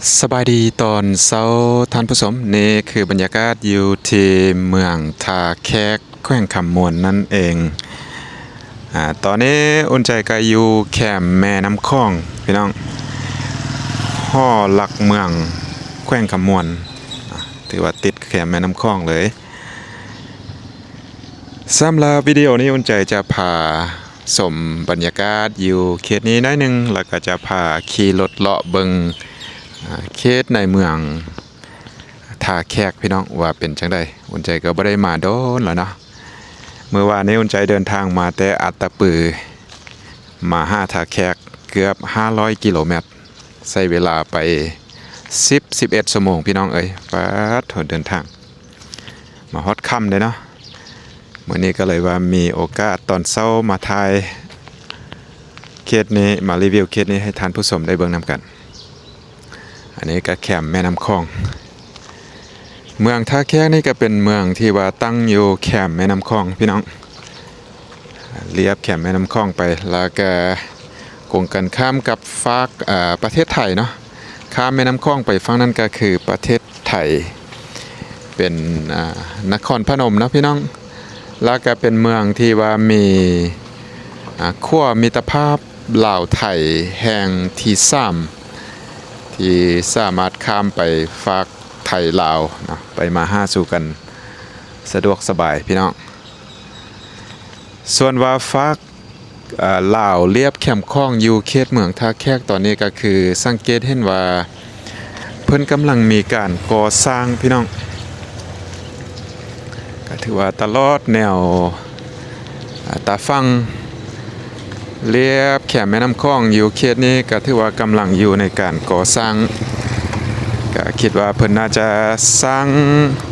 ສະບາຍດີຕອນເຊົ້າທ່ານຜູ້ຊົມ, ນີ້ຄືບັນຍາກາດຢູ່ທີ່ເມືອງທ່າແຂກ ແຂວງຄຳມ່ວນນັ້ນເອງ. ອາ ຕອນນີ້ອຸ່ນໃຈກໍຢູ່ແຄມແມ່ນ້ຳຂອງ ພີ່ນ້ອງ, ຫໍຫຼັກເມືອງ ແຂວງຄຳມ່ວນ, ອາ ຖືວ່າຕິດແຄມແມ່ນ້ຳຂອງເລີຍ. ສຳລັບວິດີໂອນີ້ ອຸ່ນໃຈຈະພາຊົມບັນຍາກາດຢູ່ເຂດນີ້ໜ້ອຍໜຶ່ງ ແລ້ວກໍຈະພາຂີ່ລົດເລາະເບິ່ງ ອາ ເຂດໃນເມືອງທ່າແຂກ ພີ່ນ້ອງ ວ່າເປັນຈັ່ງໃດ. ອຸ່ນໃຈກໍບໍ່ໄດ້ມາດົນແລ້ວເນາະ, ມື້ວານນີ້ອຸ່ນໃຈເດີນທາງມາແຕ່ອັດຕະປື ມາຫາທ່າແຂກເກືອບຫ້າຮ້ອຍກິໂລແມັດ, ໃຊ້ເວລາໄປສິບ ສິບເອັດຊົ່ວໂມງ ພີ່ນ້ອງເອີຍ. ປາດໂທ້ ເດີນທາງມາຮອດຄ່ຳເດ້ເນາະ. ມື້ນີ້ກໍເລີຍວ່າມີໂອກາດຕອນເຊົ້າມາຖ່າຍເຂດນີ້, ມາຣີວິວເຂດນີ້ໃຫ້ທ່ານຜູ້ຊົມໄດ້ເບິ່ງນຳກັນ. ອັນນີ້ກໍແຄມແມ່ນ້ຳຂອງ. ເມືອງທ່າແຂກນີ້ກໍເປັນເມືອງທີ່ວ່າຕັ້ງຢູ່ແຄມແມ່ນ້ຳຂອງ ພີ່ນ້ອງ, ລຽບແຄມແມ່ນ້ຳຂອງໄປ ແລ້ວກໍກົງກັນຂ້າມກັບຟາກ ເອີ ປະເທດໄທເນາະ. ຂ້າມແມ່ນ້ຳຂອງໄປຝັ່ງນັ້ນກໍຄືປະເທດໄທ, ເປັນ ອາ ນະຄອນພະນົມເນາະ ພີ່ນ້ອງ. ແລ້ວກໍເປັນເມືອງທີ່ວ່າມີ ອາ ຂົວມິດຕະພາບລາວໄທແຫ່ງທີສາມ ທີ່ສາມາດຂ້າມໄປຟາກໄທລາວເນາະ, ໄປມາຫາສູ່ກັນສະດວກສະບາຍ ພີ່ນ້ອງ. ສ່ວນວ່າຟາກ ເອີ ລາວລຽບແຄມຂອງຢູ່ເຂດເມືອງທ່າແຂກຕອນນີ້ ກໍຄືສັງເກດເຫັນວ່າເພິ່ນກຳລັງມີການກໍ່ສ້າງ ພີ່ນ້ອງ. ກໍຖືວ່າຕະຫຼອດແນວ ອາ ຕາຝັ່ງລຽບແຄມແມ່ນ້ຳຂອງຢູ່ເຂດນີ້ ກໍຖືວ່າກຳລັງຢູ່ໃນການກໍ່ສ້າງ. ກໍຄິດວ່າເພິ່ນໜ້າຈະສ້າງ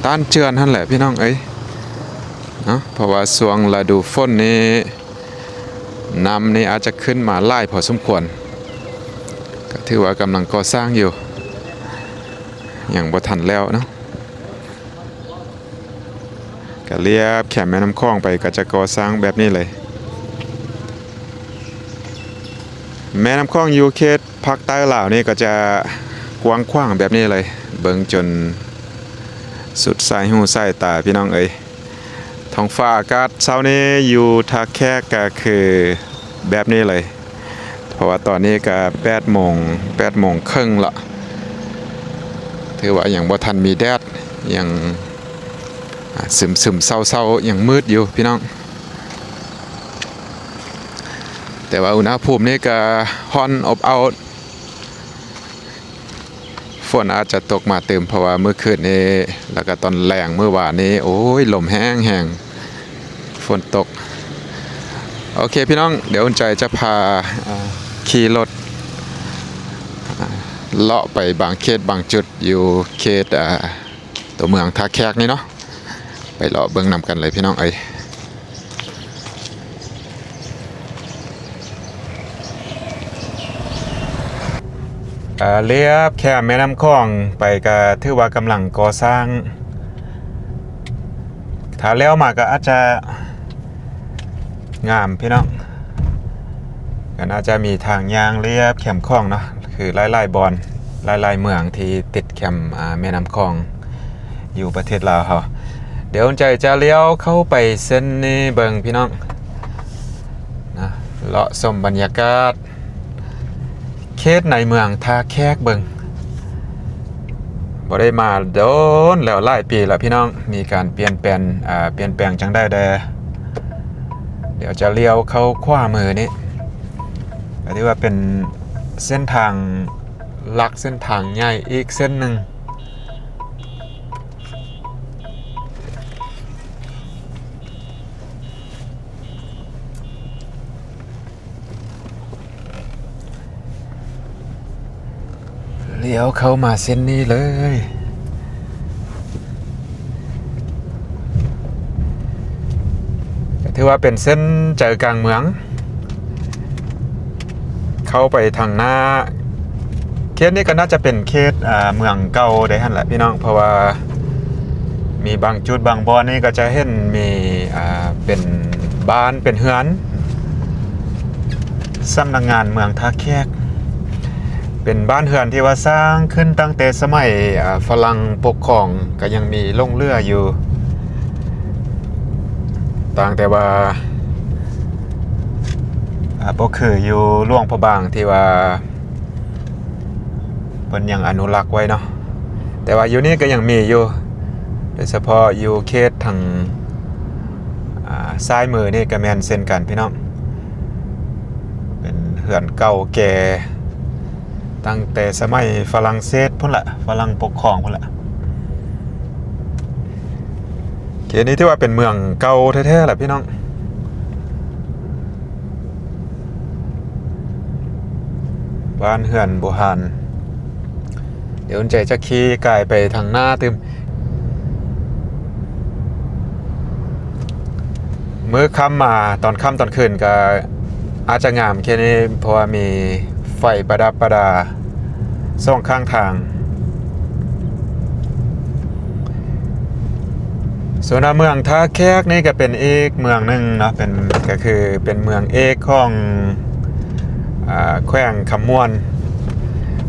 ຕ້ານເຈື່ອນຫັ້ນແຫຼະ ພີ່ນ້ອງເອີຍເນາະ, ເພາະວ່າຊ່ວງລະດູຝົນນີ້ ນ້ຳນີ້ອາດຈະຂຶ້ນມາຫຼາຍພໍສົມຄວນ. ກໍຖືວ່າກຳລັງກໍ່ສ້າງຢູ່, ຍັງບໍ່ທັນແລ້ວເນາະ. ກໍລຽບແຄມແມ່ນ້ຳຂອງໄປ ກໍຈະກໍ່ສ້າງແບບນີ້ເລີຍ. ແມ່ນ້ຳຂອງຢູ່ເຂດພາກໃຕ້ລາວນີ້ກໍຈະກວ້າງຂວາງແບບນີ້ເລີຍ, ເບິ່ງຈົນສຸດສາຍຫູສາຍຕາ ພີ່ນ້ອງເອີຍ. ທ້ອງຟ້າອາກາດເຊົ້ານີ້ຢູ່ທ່າແຂກກໍຄືແບບນີ້ເລີຍ, ເພາະວ່າຕອນນີ້ກໍແປດໂມງ ແປດໂມງເຄິ່ງລະ, ຖືວ່າຍັງບໍ່ທັນມີແດດ, ຍັງ ອາ ຊຶມໆ ເສົ້າໆ ຍັງມືດຢູ່ ພີ່ນ້ອງ. ແຕ່ວ່າອຸນຫະພູມນີ້ກໍຮ້ອນອົບເອົ້າ, ຝົນອາດຈະຕົກມາຕື່ມ ເພາະວ່າມື້ຄືນນີ້ ແລ້ວກໍຕອນແລງມື້ວານນີ້ ໂອ້ຍ ລົມແຮງໆ ຝົນຕົກ. ໂອເຄ ພີ່ນ້ອງ, ດຽວອຸ່ນໃຈຈະພາ ອາ ຂີ່ລົດ ອາ ເລາະໄປບາງເຂດບາງຈຸດຢູ່ເຂດ ອາ ຕົວເມືອງທ່າແຂກນີ້ເນາະ, ໄປເລາະເບິ່ງນຳກັນເລີຍ ພີ່ນ້ອງເອີຍ. ເອີ ລຽບແຄມແມ່ນ້ຳຂອງໄປກໍຖືວ່າກຳລັງກໍ່ສ້າງ, ຖ້າແລ້ວມາກໍອາດຈະງາມ ພີ່ນ້ອງ. ກໍໜ້າຈະມີທາງຍ່າງລຽບແຄມຂອງເນາະ, ຄືຫຼາຍໆບ່ອນ ຫຼາຍໆເມືອງທີ່ຕິດແຄມ ອາ ແມ່ນ້ຳຂອງຢູ່ປະເທດລາວເຮົາ. ດຽວອຸ່ນໃຈຈະລ້ຽວເຂົ້າໄປເສັ້ນນີ້ເບິ່ງ ພີ່ນ້ອງນະ, ເລາະຊົມບັນຍາກາດເຂດໃນເມືອງທ່າແຂກເບິ່ງ. ບໍ່ໄດ້ມາດົນແລ້ວ ຫຼາຍປີແລ້ວ ພີ່ນ້ອງ, ມີການປ່ຽນແປງ ອາ ປ່ຽນແປງຈັ່ງໃດແດ່. ດຽວຈະລ້ຽວເຂົ້າຂວາມືນີ້, ກໍຖືວ່າເປັນເສັ້ນທາງຫຼັກ ເສັ້ນທາງໃຫຍ່ອີກເສັ້ນໜຶ່ງ. ລ້ຽວເຂົ້າມາເສັ້ນນີ້ເລີຍ, ຖືວ່າເປັນເສັ້ນໃຈກາງເມືອງ. ເຂົ້າໄປທາງໜ້າ, ເຂດນີ້ກໍໜ້າຈະເປັນເຂດ ອາ ເມືອງເກົ່າໄດ້ຫັ້ນແຫຼະ ພີ່ນ້ອງ, ເພາະວ່າມີບາງຈຸດບາງບ່ອນນີ້ກໍຈະເຫັນມີ ອາ ເປັນບ້ານເປັນເຮືອນ ສຳນັກງານເມືອງທ່າແຂກ. ເປັນບ້ານເຮືອນທີ່ວ່າສ້າງຂຶ້ນຕັ້ງແຕ່ສະໄໝ ອາ ຝຣັ່ງປົກຄອງ ກໍຍັງມີຫຼົງເຫຼືອຢູ່ ຕ່າງແຕ່ວ່າ ອາ ບໍ່ຄືຢູ່ຫຼວງພະບາງທີ່ວ່າ ເພິ່ນຍັງອະນຸລັກໄວ້ເນາະ ແຕ່ວ່າຢູ່ນີ້ກໍຍັງມີຢູ່ ໂດຍສະເພາະຢູ່ເຂດທາງ ອາ ຊ້າຍມືນີ້ກໍແມ່ນເຊັ່ນກັນພີ່ນ້ອງ ເປັນເຮືອນເກົ່າແກ່ ຕັ້ງແຕ່ສະໄໝຝຣັ່ງເສດພຸ້ນລະ ຝຣັ່ງປົກຄອງພຸ້ນລະ ເຂດນີ້ຖືວ່າເປັນເມືອງເກົ່າແທ້ໆລະພີ່ນ້ອງ ບ້ານເຮືອນບູຮານ ດຽວອຸ່ນໃຈຈະຂີ່ກາຍໄປທາງໜ້າຕື່ມ ມື້ຄ່ຳມາ ຕອນຄ່ຳຕອນຄືນກໍອາດຈະງາມແຄ່ນີ້ ເພາະວ່າມີໄຟປະດັບປະດາສອງຂ້າງທາງ. ສ່ວນວ່າເມືອງທ່າແຂກນີ້ກໍເປັນອີກເມືອງໜຶ່ງເນາະ ເປັນ ກໍຄືເປັນເມືອງເອກຂອງ ອາ ແຂວງຄຳມ່ວນ.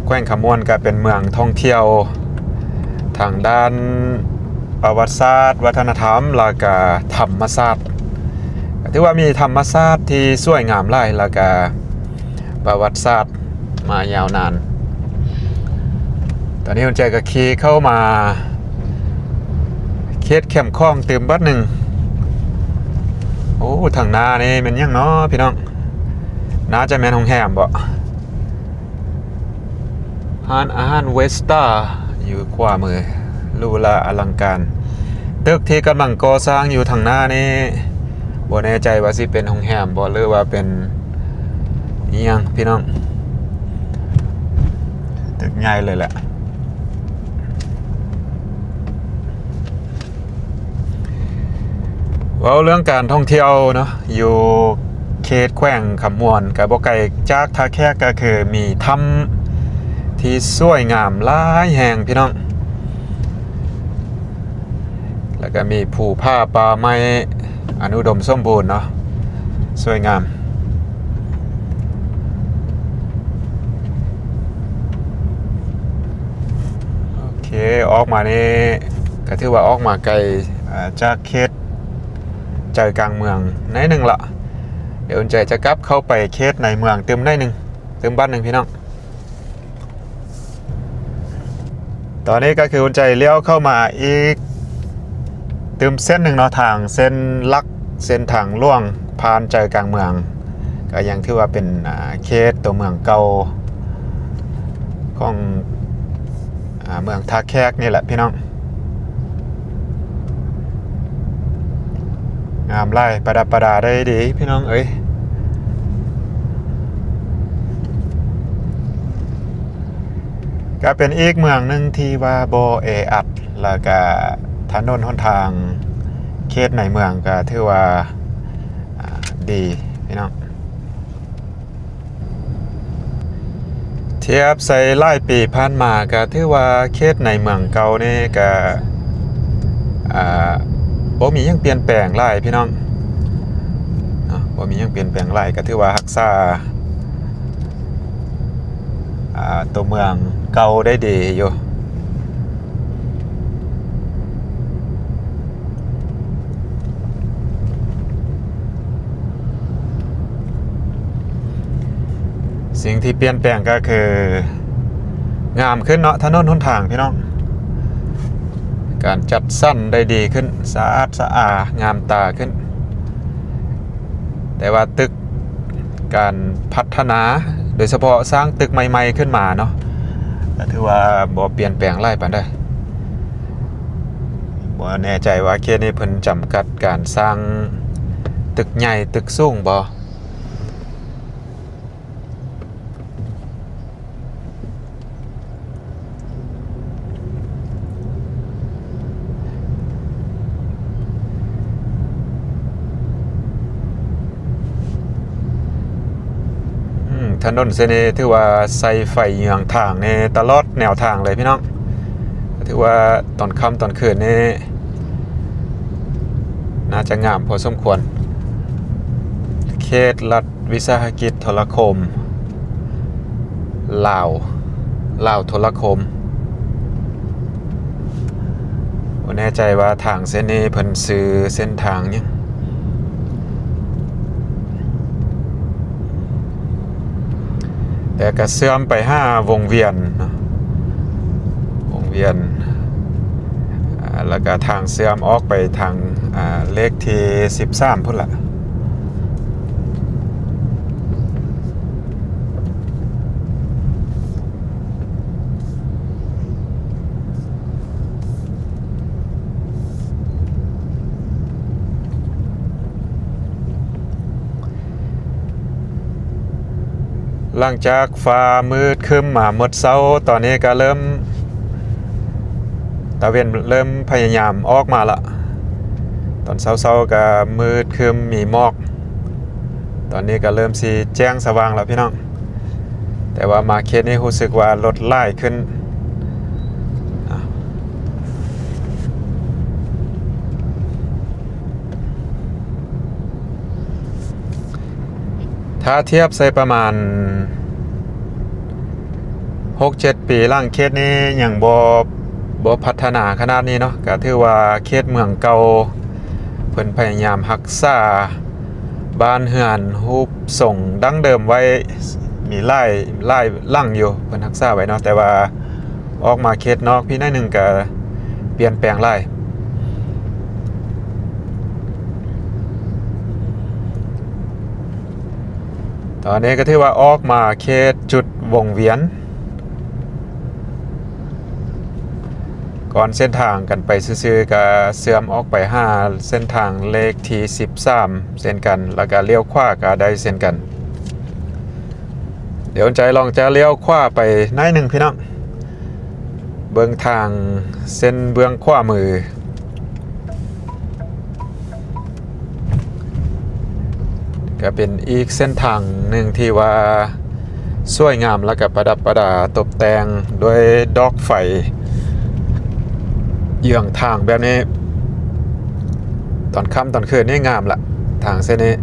ແຂວງຄຳມ່ວນກໍເປັນເມືອງທ່ອງທ່ຽວທາງດ້ານປະຫວັດສາດ, ວັດທະນະທຳ ແລ້ວກະທຳມະຊາດ ກໍຖືວ່າມີທຳມະຊາດທີ່ສວຍງາມຫຼາຍ ແລ້ວກະປະຫວັດສາດມາຍາວນານ. ຕອນນີ້ຄຸນແຈກໍຂີ່ເຂົ້າມາເຂດແຄມຂອງຕື່ມບັດໜຶ່ງ. ໂອ້ ທາງໜ້ານີ້ແມ່ນຫຍັງເນາະພີ່ນ້ອງ? ໜ້າຈະແມ່ນໂຮງແຮມບໍ? ຮ້ານອາຫານເວສຕາຢູ່ຂວາມື ຫຼູຫຼາອະລັງການ. ຕຶກທີ່ກຳລັງກໍ່ສ້າງຢູ່ທາງໜ້ານີ້ ບໍ່ແນ່ໃຈວ່າຊິເປັນໂຮງແຮມບໍ ຫຼືວ່າເປັນອີ່ຫຍັງພີ່ນ້ອງ. ຕຶກໃຫຍ່ເລີຍແຫຼະ. ເວົ້າເລື່ອງການທ່ອງທ່ຽວເນາະ ຢູ່ເຂດແຂວງຄຳມ່ວນ ກໍບໍ່ໄກຈາກທ່າແຂກ ກໍຄືມີຖ້ຳທີ່ສວຍງາມຫຼາຍແຫ່ງພີ່ນ້ອງ ແລ້ວກໍມີພູຜາປ່າໄມ້ອັນອຸດົມສົມບູນເນາະ ສວຍງາມ. ໂອເຄ ອອກມານີ້ກໍຖືວ່າອອກມາໄກ ອາ ຈາກເຂດໃຈກາງເມືອງໜ້ອຍໜຶ່ງລະ. ດຽວອຸ່ນໃຈຈະກັບເຂົ້າໄປເຂດໃນເມືອງຕື່ມໜ້ອຍໜຶ່ງ ຕື່ມບັດໜຶ່ງພີ່ນ້ອງ. ຕອນນີ້ກໍຄືອຸ່ນໃຈລ້ຽວເຂົ້າມາອີກຕື່ມເສັ້ນໜຶ່ງເນາະ ທາງເສັ້ນຫຼັກ ເສັ້ນທາງຫຼວງຜ່ານໃຈກາງເມືອງ ກໍຍັງຖືວ່າເປັນ ອາ ເຂດຕົວເມືອງເກົ່າຂອງ ອາ ເມືອງທ່າແຂກນີ້ແຫຼະພີ່ນ້ອງ. ງາມຫຼາຍ ປະດັບປະດາໄດ້ດີພີ່ນ້ອງເອີຍ. ກໍເປັນອີກເມືອງໜຶ່ງທີ່ວ່າບໍ່ແອອັດ ແລ້ວກະຖະໜົນຫົນທາງເຂດໃນເມືອງກໍຖືວ່າ ອາ ດີພີ່ນ້ອງ. ທຽບໃສ່ຫຼາຍປີຜ່ານມາ ກະຖືວ່າເຂດໃນເມືອງເກົ່ານີ້ກະ ອາ ບໍ່ມີຫຍັງປ່ຽນແປງຫຼາຍພີ່ນ້ອງເນາະ ບໍ່ມີຫຍັງປ່ຽນແປງຫຼາຍ ກະຖືວ່າຮັກສາ ອາ ຕົວເມືອງເກົ່າໄດ້ດີຢູ່. ສິ່ງທີ່ປ່ຽນແປງກໍຄືງາມຂຶ້ນເນາະ ຖະໜົນຫົນທາງພີ່ນ້ອງ ການຈັດສັນໄດ້ດີຂຶ້ນ ສະອາດສະອາ ງາມຕາຂຶ້ນ ແຕ່ວ່າຕຶກ ການພັດທະນາ ໂດຍສະເພາະສ້າງຕຶກໃໝ່ໆຂຶ້ນມາເນາະ ກໍຖືວ່າບໍ່ປ່ຽນແປງຫຼາຍປານໃດ. ບໍ່ແນ່ໃຈວ່າເຂດນີ້ເພິ່ນຈຳກັດການສ້າງຕຶກໃຫຍ່ຕຶກສູງບໍ່. ອືມ ຖະໜົນເສັ້ນນີ້ຖືວ່າໃສ່ໄຟຍືອງທາງນີ້ຕະຫຼອດແນວທາງເລີຍພີ່ນ້ອງ. ຖືວ່າຕອນຄ່ຳຕອນຄືນນີ້ໜ້າຈະງາມພໍສົມຄວນ. ເຂດລັດວິສາຫະກິດໂທລະຄົມລາວ. ລາວໂທລະຄົມ. ບໍ່ແນ່ໃຈວ່າທາງເສັ້ນນີ້ເພິ່ນຊື່ເສັ້ນທາງຫຍັງ, ແຕ່ກະເຊື່ອມໄປຫາວົງວຽນເນາະ, ວົງວຽນ ອາ ແລ້ວກະທາງເຊື່ອມອອກໄປທາງ ອາ ເລກທີສິບສາມພຸ້ນລະ. ຫຼັງຈາກຟ້າມືດຄຶ້ມມາໝົດເຊົ້າ, ຕອນນີ້ກະເລີ່ມ ຕາເວັນເລີ່ມພະຍາຍາມອອກມາລະ. ຕອນເຊົ້າໆກະມືດຄຶ້ມມີໝອກ, ຕອນນີ້ກະເລີ່ມຊິແຈ້ງສະຫວ່າງລະພີ່ນ້ອງ. ແຕ່ວ່າມາເຂດນີ້ຮູ້ສຶກວ່າລົດຫຼາຍຂຶ້ນ. ຖ້າທຽບໃສ່ປະມານຫົກເຈັດປີຫຼັງ, ເຂດນີ້ຍັງບໍ່ ບໍ່ພັດທະນາຂະໜາດນີ້ເນາະ, ກະຖືວ່າເຂດເມືອງເກົ່າ ເພິ່ນພະຍາຍາມຮັກສາ ບ້ານເຮືອນຮູບຊົງດັ້ງເດີມໄວ້ ມີຫຼາຍ ຫຼາຍຫຼັງຢູ່ ເພິ່ນຮັກສາໄວ້ເນາະ, ແຕ່ວ່າອອກມາເຂດນອກພີ້ໜ້ອຍໜຶ່ງກະປ່ຽນແປງຫຼາຍ. ຕອນນີ້ກະຖືວ່າອອກມາເຂດຈຸດວົງວຽນ. ກ່ອນເສັ້ນທາງກັນໄປຊື່ໆ ກະເຊື່ອມອອກໄປຫາເສັ້ນທາງເລກທີສິບສາມເຊັ່ນກັນ, ແລ້ວກະລ້ຽວຂວາກະໄດ້ເຊັ່ນກັນ. ດຽວໃຈລອງຈະລ້ຽວຂວາໄປໜ້ອຍໜຶ່ງພີ່ນ້ອງ, ເບິ່ງທາງເສັ້ນເບື້ອງຂວາມື. ກະເປັນອີກເສັ້ນທາງໜຶ່ງທີ່ວ່າສວຍງາມ ແລ້ວກະປະດັບປະດາຕົບແຕ່ງດ້ວຍດອກໄຟເຍືອງທາງແບບນີ້, ຕອນຄ່ຳຕອນຄືນນີ້ງາມລະ ທາງເສັ້ນນີ້.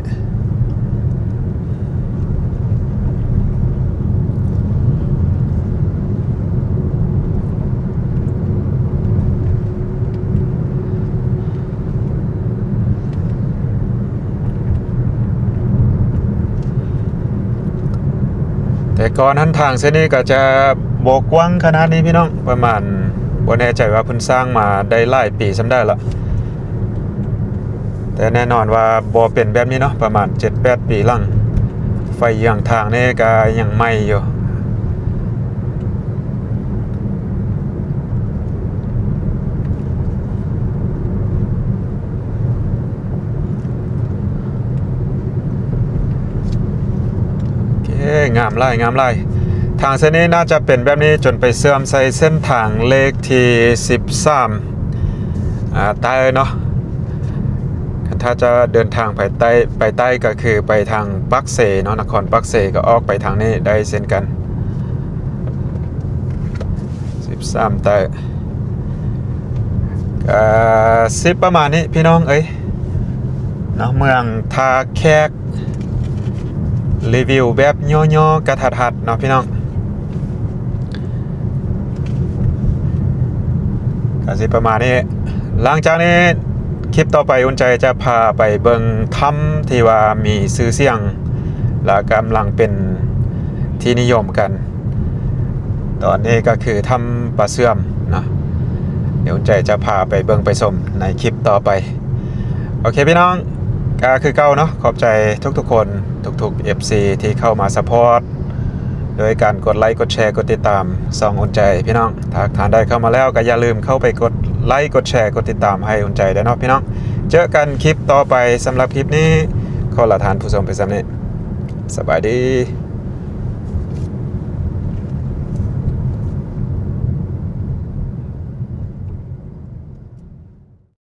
ແຕ່ກ່ອນຫັ້ນທາງເສັ້ນນີ້ກະຈະບໍ່ກວ້າງຂະໜາດນີ້ພີ່ນ້ອງ, ປະມານ ບໍ່ແນ່ໃຈວ່າເພິ່ນສ້າງມາໄດ້ຫຼາຍປີສ່ຳໃດລະ. ແຕ່ແນ່ນອນວ່າບໍ່ເປັນແບບນີ້ເນາະ, ປະມານເຈັດແປດປີຫຼັງ. ໄຟເຍືອງທາງນີ້ກະຍັງໃໝ່ຢູ່. ໂອເຄ ງາມຫຼາຍ ງາມຫຼາຍ. ທາງເສັ້ນນີ້ໜ້າຈະເປັນແບບນີ້ຈົນໄປເຊື່ອມໃສ່ເສັ້ນທາງເລກທີສິບສາມ ອາ ໃຕ້ເນາະ. ຄັນຖ້າຈະເດີນທາງໄປໃຕ້ ໄປໃຕ້ກະຄືໄປທາງປາກເຊເນາະ, ນະຄອນປາກເຊກະອອກໄປທາງນີ້ໄດ້ເຊັ່ນກັນ. ສິບສາມໃຕ້ ກະຊິປະມານນີ້ພີ່ນ້ອງເອີຍເນາະ, ເມືອງທ່າແຂກ. ຣີວິວແບບຫຍໍ້ໆກະທັດໆເນາະພີ່ນ້ອງ, ກະຊິປະມານນີ້. ຫຼັງຈາກນີ້ຄລິບຕໍ່ໄປ ອຸ່ນໃຈຈະພາໄປເບິ່ງຖ້ຳທີ່ວ່າມີຊື່ສຽງ ແລະ ກຳລັງເປັນທີ່ນິຍົມກັນຕອນນີ້ ກະຄືຖ້ຳປາເຊື່ອມເນາະ. ດຽວອຸ່ນໃຈຈະພາໄປເບິ່ງໄປຊົມໃນຄລິບຕໍ່ໄປ. ໂອເຄພີ່ນ້ອງ, ກະຄືເກົ່າເນາະ, ຂອບໃຈທຸກໆຄົນ ທຸກໆເອັຟຊີທີ່ເຂົ້າມາຊັບພອດ ໂດຍການກົດໄລ ກົດແຊ ກົດຕິດຕາມຊ່ອງອຸ່ນໃຈພີ່ນ້ອງ. ຖ້າທ່ານໃດເຂົ້າມາແລ້ວກະຢ່າລືມເຂົ້າໄປກົດໄລ ກົດແຊ ກົດຕິດຕາມໃຫ້ອຸ່ນໃຈໄດ້ເນາະພີ່ນ້ອງ. ເຈີກັນຄລິບຕໍ່ໄປ, ສຳລັບຄລິບນີ້ຂໍລາທ່ານຜູ້ຊົມໄປສ່ຳນີ້. ສະບາຍດີ.